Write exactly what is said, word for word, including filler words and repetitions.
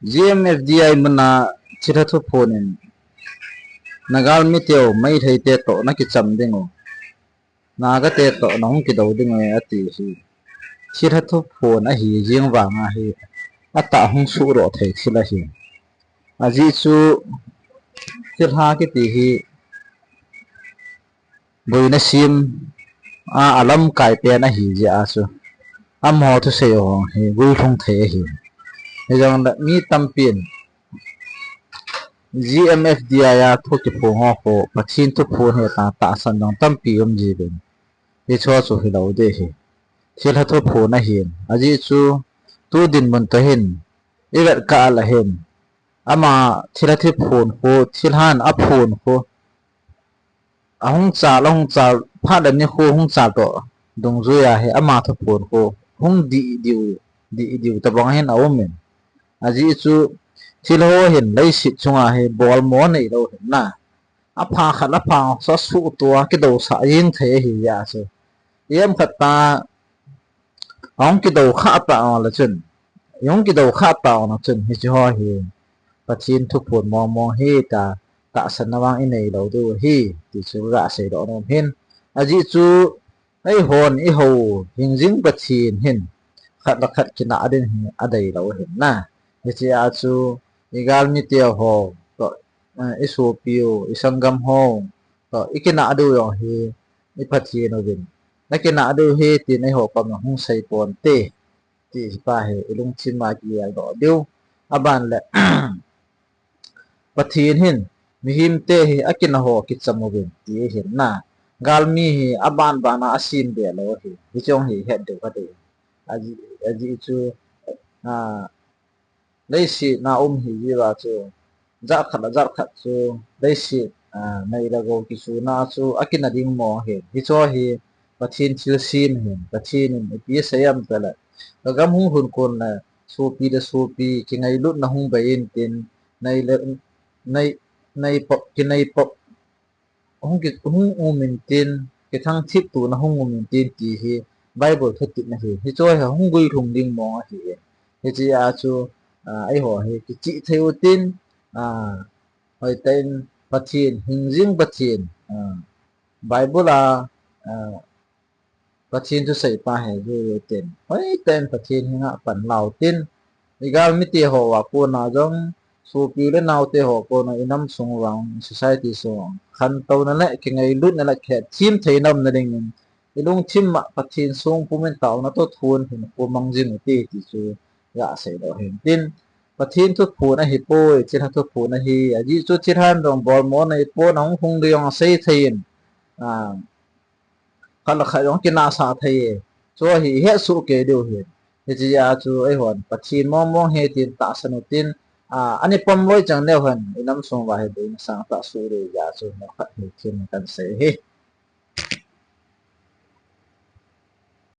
G M F D I muna thilha thuphon in, Nagalmi teu Meitei te toh nakicham ding u, Naga te toh nahung kidou ding u ati hi. Thilha thuphon ahi jing vang ahi, atah hung suhdoh thei thil ahi. Ajeh chu thilha kiti hi boina sem a, alamkai pen ahi jeh a chu amaho thusei ho hi guilhung thei ahi. Hijongle mi tampin G M F D I a thu kiphong ho khu Pathen thuphon hi ta tahsan jong tampi um jiuvin. Hicho chu hilou ding ahi. Thilha thuphon ahin. Ajeh chu tu dinmun toh hin ivet kah le hin, ama thilha thuphon khu, thilhan aphon khu, ahung chal, ahung chal, phat le nikho hung chal toh dungjui a hi ama thuphon khu hung dih diu, dih diu tabang hin aumin. Ajeh chu thilha ho hin leiset chunga hi bolmo neilou hin na, apha khat le apha khat suhtoh a kidousah jeng thei ahi jeh a chu, ijem khat ta ahung kidou khah ta le chun, ihung kidou khah ta le chun, hiche ho hi Pathen thuphon mong mong hi ta, tahsanna vang ineilou diu ahi, ti chu gasei doh nom hin. Ajeh chu eihon ihou hingjing Pathen hin khat le khat kinah ding hi adeilou hin na. Hichea chu igalmi teho toh, eh, isopiu, isanggam ho toh ikinah diu jong hi i Pathen uvin, nakinah diu ahi tin eiho koma hung sei ponte, ti pa hi ilungthim a kigeldoh diu. Aban le Pathen hin mihemte hi akinah ho kicham uvin ti ahin na. Galmi hi aban ban a asem deh lou ahi. Hiche jong hi het diu kati. Ajeh, ajeh chu, a, leiset a um hi jiuva chu, jat khat le jat khat chu leiset, a, nei le gou kichuna chu akinah ding mong ahi. Hiche hi Pathen thilsem ahin, Pathen in ipi asei em tile, kagam hung lhun kon le sopi le sopi kingailutna hung bei intin, nei le, nei, nei pop, kinei pop, hung ki, hung um intin, kithang thip tona hung um intin ti hi Bible thutep ahi. Hiche hi hung guilhung ding mong ahi. Hichea chu, a, eiho hi kichih thei utin, a, hoitah in Pathen, hingjing Pathen, a, Bible a, a, Pathen thusei pa hi jui utin, hoitah in Pathen henga pan lau tin, igalmi teho a kona jong, sopi le naote ho kona, inam sung vang, society sung vang, khantouna le kingailutna le kihethem theina umna dingin, ilungthim a Pathen song pumin taona toh thon hin pumang jing ute ti chu gasei doh hin tin, Pathen thuphon ahipoi, thilha thuphon ahi, ajeh chu thilhan jong bolmo neipon, ahung hung ding jong asei thei in, a, khat le khat jong kinahsah thei e. Chu hi ihet soh kei diu ahi. Hichea chu eihon Pathen mong mong ahi tin tahsan utin, a, ani pom loi chang leu hen, inam sung uva hi boina sangtah soh diu jeh a chu nokhat hi thil kahin sei ahi.